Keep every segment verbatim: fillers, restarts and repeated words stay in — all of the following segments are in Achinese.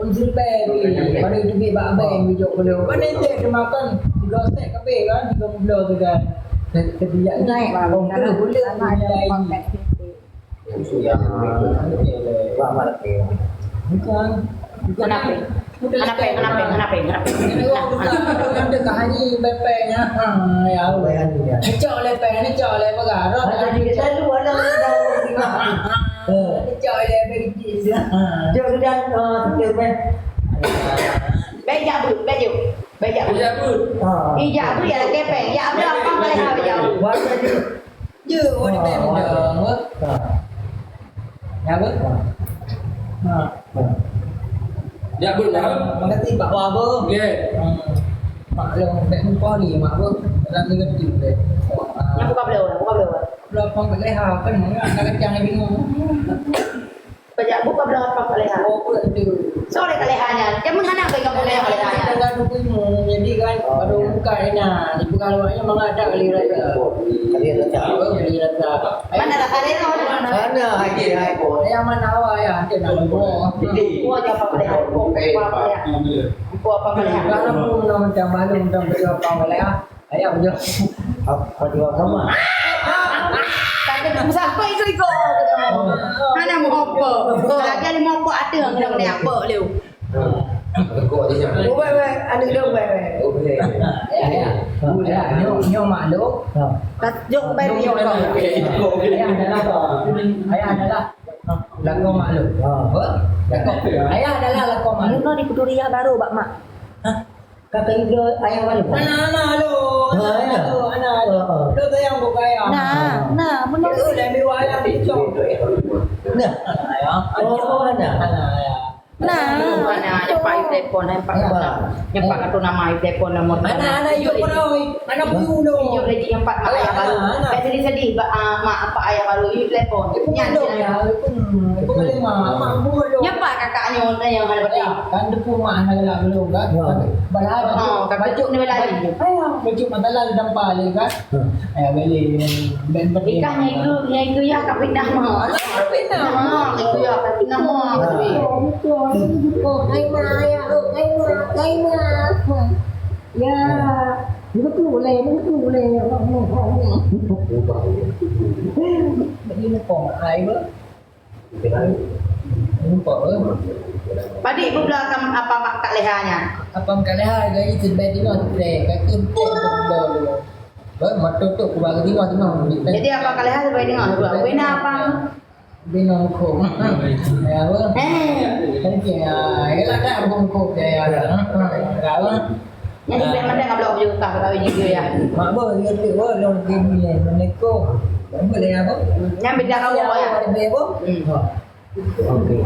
Pun silbée pi, baru teubiet bak abang bijok beuloh. Mana cek teumakon, tiga set kabeh kan, tiga puluh tu kan. Teubiet ni, orang tu boleh nilai. Bukan. Bukan. Kenapa? Kenapa? Kenapa? Kenapa? Orang tu kahani bepeng, ha, ya Allah. Cok le peng, cok le pegang. Ada di kita tu, ada, ada. Cok le peng. Cok le dan, ah, betul, kan? Baik, jak beuet, baik, jom. Baik, jak beuet. Ijak beuet. Ah. Ijak beuet, ya, kepeng. Ya, beuet, apa boleh, ha, baik, jak beuet. Buat saja. Ya, oh, dia main dong, apa? Ha. Ya, apa? Ha. Ha. Ya, beuet, ha. Makasih, Pak Wah, apa? Okey. Hmm. Mak long, tak lupa ni, mak apa? Dalam tiga tu, deh. Yang buka beliau, buka beliau. Beliau apa, Pak Leha, kan? Anak kecil yang bingung. Pajak buka beulah apa Pak Leha? Oh, betul. Sorry Pak Leha nyan. Jangan mengana ke kamu Leha, Pak Leha nyan. Kita kan dukung, jadi kan baru buka enak. Dipegang luarnya mangat dak kali rasa. Kali rasa. Oh, kali rasa. Mana dah kali rasa? Mana lagi, hai? Yang mana awak ya? Kita nak buat. Buat apa Pak Leha? Buat apa Pak Leha? Buat apa Pak Leha? Kalau pun nak macam mana, macam apa Pak Leha? Ayam je. Apa jawab sama? Kata tu, "Siapa itu iko?" Hana mau apa. Lagi ada mau apa, ada yang kena apa leu. Ubai, ubai, aneuk dia ubai, ubai. Ya, ya. Ya, nyoe, nyoe mak lôn. Ha. Kat, jom ubai nyoe. Ayah adalah, ayah adalah lakoe mak lôn. Ha. Apa? Lakoe. Ayah adalah lakoe mak lôn. Nyoe ni Puturiah baru bak mak. Hah? Kata ibu ayah baru. Ana, ana, halo. Ha, ya. Ana, ana. Ha, ha. Lo sayang buka ayah. Nah, nah, benar. Itu dah ambil ayah di cok. Nah. Ana, ayah. Oh, oh, ana. Ana, ayah. Nah. Ana, nyampak i telepon, nyampak kata. Nyampak kata nama i telepon, nomor. Ana, ana, yuk, peroi. Ana, bulu lo. Yuk, lagi nyampak mak ayah baru. Ana, ana. Sedih-sedih, ba, ah, mak apa ayah baru. Yuk, telepon. Nyan, nyan. Nyampak kakak nyoe, nyan yang ada betul. Kan depan mak hana galak belum kan? Ya. Balah. Oh, tapi bacut ni lari. Ayah, bacut mata lalu dampar lagi kan? Hmm. Ayah beli ben peti. Ikan yang itu, yang itu ya, tapi nama. Alah, tapi nama. Ah, itu ya, tapi nama. Betul, betul. Oh, hai mak, ayah, oh, hai mak, hai mak. Ya, betul boleh, betul boleh. Ini kong, hai, bro. Padit bubla kam apa mak Kak Leha nyan? Apa Kak Leha jadi sebaik tengok, sebaik kaki empat bubla dulu. Ba, mata tu kubah ke tengok, tengok. Jadi apa Kak Leha sebaik tengok, sebaik. Bina apa? Bina hukum. Ya, apa? Eh. Okey, ah, yalah dah hukum-hukum saya. Ya, apa? Nyan di pihak mana ka blok ju ka kawin juga ya. Mak boh, ya tu, oh, long game ni, mana ko? Apa dia apa? Nyan beda kau ya. Ada apa? Hmm. Okey.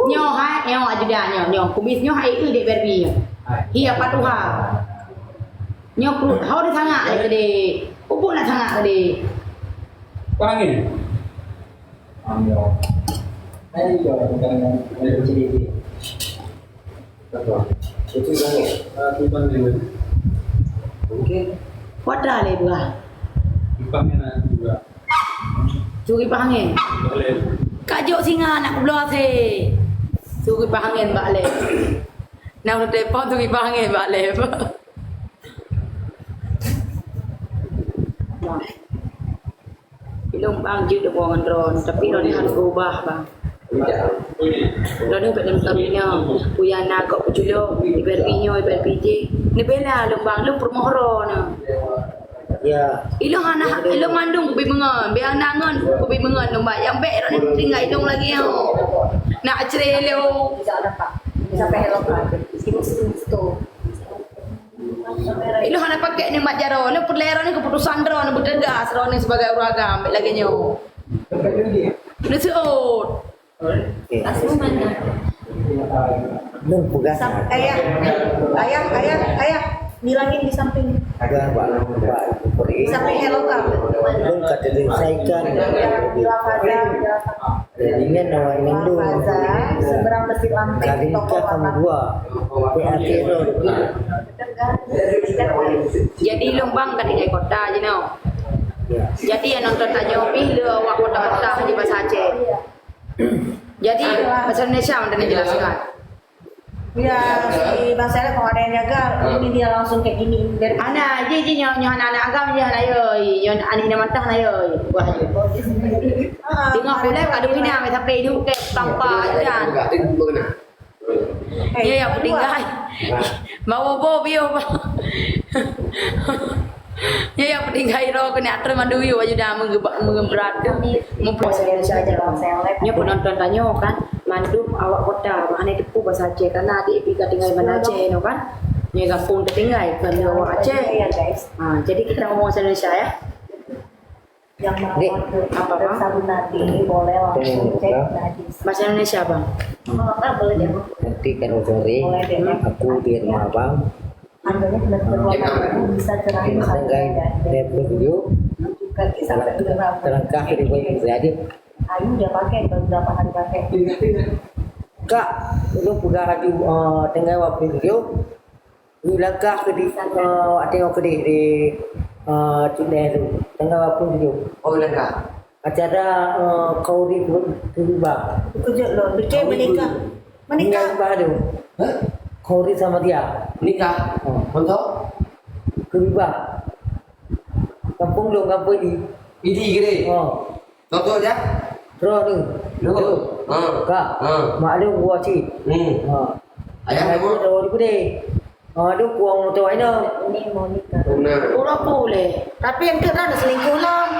Nyoe hai, nyoe ajudan nyoe, nyoe kumis nyoe hai, eh, dek Barbie nyoe. Hi apa tuha? Nyoe perut, hau ni sangat lagi dek. Pupuk nak sangat tadi. Panggil. Wadah le buah. Curi pangin. Kajok singa nak keubloe asèe. Curi pangin bak lé. Nak telepon curi pangin bak lé. Ilôn bang jeuet deungoe ngon droeneuh, tapi droeneuh harôh beurubah, bang. Droeneuh bèk lôn tamina, peue nyang na kok peuculok, ibarat inyoe, ibarat bijéh. Neubela lôn, bang, lôn peurumoh droeneuh. Ya. Ilôn hana, ilôn mandum kubi meungon, biar na ngon kubi meungon lôn, bang. Nyang bèk droeneuh tinggai ilôn lagèe nyoe. Nak cre lôn. Ilôn hana pakèk nikmat jaroe, lôn peureulèe droeneuh keuputosan droeneuh beuteugas droeneuh sibagai ureueng agam, bèk lagèe nyoe. Lôn seuôt. Okey. Lôn peugah. Sam-, ayah, ayah, ayah, ayah, bilangin di samping. Ada, Pak. Pak, di samping hello, Kak. Lôn ka teudeungo saikan. Bila pada, bila Jadi nyan awak nyan tu. Faza, seberang Masjid Lampek, toko makan. Dua. P A T Road. Jadi lôn bang ka tinggai kota jinoe. Ya. Jadi nyang nonton tanyoe pih le awak kota-kota di bahasa Aceh. Jadi bahasa Indonesia mantong jelaskan. Ya, si Bang Seleb kalau ada yang jaga, ini dia langsung kayak gini. Dari Ana aja ji nyoe, nyoe anak-anak agam je, anak yoi. Nyoe anak ni mantah, anak yoi. Wah, yoi. Ah, tengok pula kat dunia sampai hidup ke tanpa ajan. Eh, ya, ya, dua. Petinggai. Mau bobo biar, Bang. Ya, ya, petinggai roh keuneuk atra mandum yue aju dah meugeubak, meugeubrat. Meupuas Indonesia aja, Bang. Nyoe penonton tanyoe kan, mandum awak kota, hana teupeu bahasa Aceh, karena adik pih ka tinggai Banda Aceh nyoe kan. Nyoe gampông teutinggai, bukan di awak Aceh. Ha, jadi kita ngomong bahasa Indonesia ya. Yang merawat apa, Bang? Sabun nanti boleh langsung cek najis. Bahasa Indonesia, Bang. Oh, boleh deh. Nanti kalau sore, boleh deh, aku di rumah Bang. Harganya benar-benar warna biru, bisa cerah. Dengan dua puluh tujuh, terangkah di bawah itu saja. Ayu udah pakai, baru berapa hari pakai? Kak, lu pegang laju, eh, tengah dua puluh tujuh. Ni langkah ke di, eh, tengok ke di, di, eh, Cut Nehru. Tengah dua puluh tujuh. Oh, langkah. Acara, eh, Khauri Keriba. Kejut loh, fikir menikah. Menikah. Menikah tu. Hah? Khauri sama dia. Nikah? Hmm. Untuk? Keriba. Kampung dong, kampung ini. Ini gede. Oh. Contoh je. Terus tu. Dulu. Ha. Kak. Ha. Maklum gua cik. Hmm. Ha. Ayah nama? Tahu dulu deh. Ha, tu kuang motor aina. Ini mau nikah. Benar. Orang boleh. Tapi yang tu dah selingkuh lah.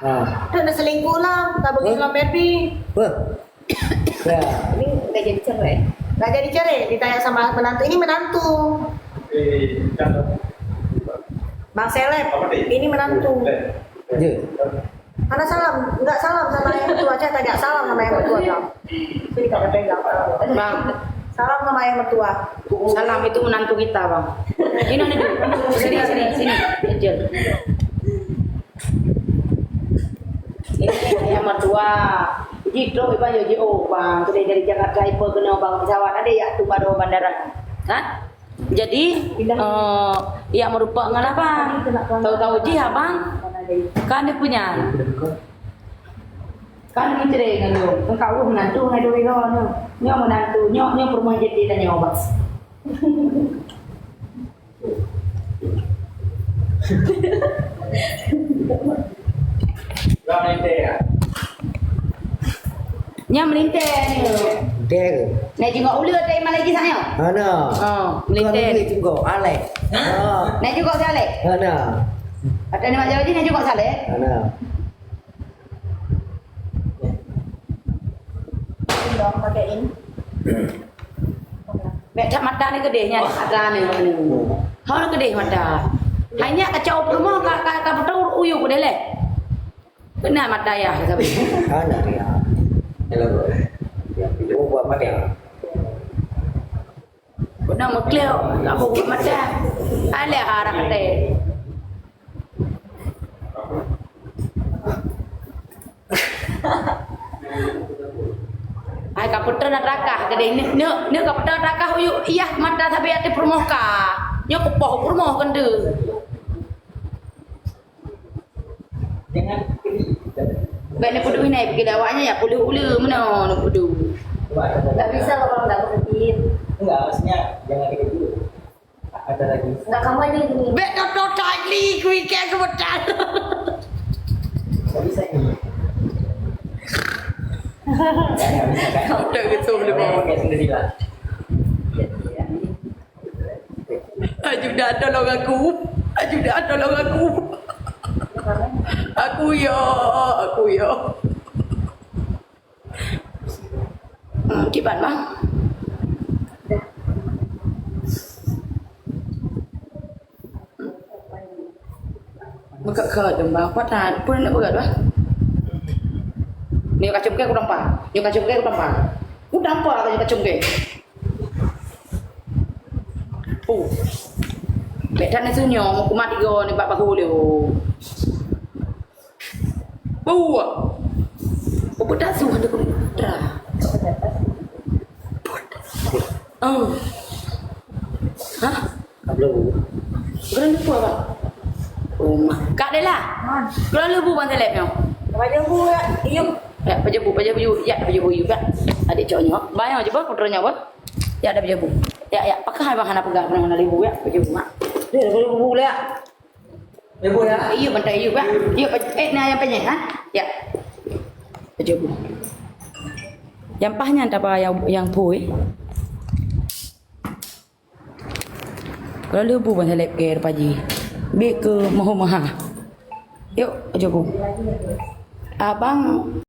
Ha. Tu dah selingkuh lah. Tak bagi dalam baby. Beh. Ya. Ini dah jadi cerai. Dah jadi cerai. Ditanya sama menantu. Ini menantu. Eh, Bang Seleb, ini menantu. Ya. Ada salam, enggak salam sama yang mertua, saya tanya salam sama yang mertua, Bang. Sini, Kak, pegang. Bang. Salam sama yang mertua. Salam itu menantu kita, Bang. Ini, ini, sini, sini, sini. Kecil. Ini yang mertua. Ji trok iban yo ji, oh, Bang, sudah dari Jakarta, ipe kena Bang pesawat, ada ya tu baru bandara. Ha? Jadi, eh, ya merupakan apa? Tahu-tahu jih abang kan dia punya. Kan dia menceri dengan dia. Kan kau menantu dengan dia, dia, dia. Nyo menantu, nyo, nyo rumah jadi dan nyo, Bang. Dah melintir ya? Nyan melintir ni. Melintir ke? Nak jenguk uleue dari Malaysia sana? Hana. Oh, melintir. Bukan uleue jenguk, alek. Ha? Nak jenguk si alek? Hana. Ada ni mak jadi nak jenguk si alek? Hana. Dong pakai ini. Bèk that mata ni keudeh nyan, mata ni. Ha, keudeh mata. Hai nyak kacau peurumoh ka, ka, ka beutôi uyuek keudeh lé. Keunan mata yah sabe. Hana dia. Hello. Oh, buat mata. Keunan meukleuh, aku buat mata. Alah harap deh. Hai, ka peutrön na teurakah keudeh. Neuk, neuk, neuk ka peutrön teurakah uyuek iyah mata sabe ateueh peurumoh ka. Nyoe kupoh peurumoh keuneuk. Bèk neupeuduek inai, pikir awak nyan ya peuduek uleue meunoe neupeuduek. Tak bisa loh kalau nggak berhenti. Enggak, maksudnya jangan gitu dulu. Ada lagi. Enggak, kamu aja yang gini. Bèk tôh-tôh that li, kuikat keubeuthat. Bisa, bisa ini. Udah gitu, boleh bawa. Pakai sendiri lah. Ajudan, tolong aku. Ajudan, tolong aku. Aku ya, aku ya. Hmm, kiban, Bang. Meukat-kat dong, Bang. Pat that, peue nak beukat, Bang? Nyoe kacamkè kutampa. Nyoe kacamkè kutampa. Kutampa nyoe kacamkè. Oh. Bèk that neuseunyum, kumat tiga nibak bahu lé. Buah. Peue tasu hana ku tra. Oh. Hah? Gohlom leubu, Abang. Oh, ma. Kak Dela. Gohlom leubu ban seleb nyoe. Pajoh bu ya, iyup. Ya, pajoh bu, pajoh bu, ya, pajoh bu, ya. Adik cok nyoe. Ba nyoe cuba, putra nyoe, ba. Ya, ada pajoh bu. Ya, ya, pakah abang hana peugah, pernah hana leubu, ya, pajoh bu, mak. Dia ada pajoh bu, ya. Pajoh bu, ya. Iyup, bantai iyup, ya. Iyup, paj-, eh, nah, yang penyet, ha? Ya. Pajoh bu. Yang pah nyan tapa yang, yang pui. Kalau leubu ban seleb ke Pak Haji. Bek ke moho maha. Yuk, pajoh bu. Abang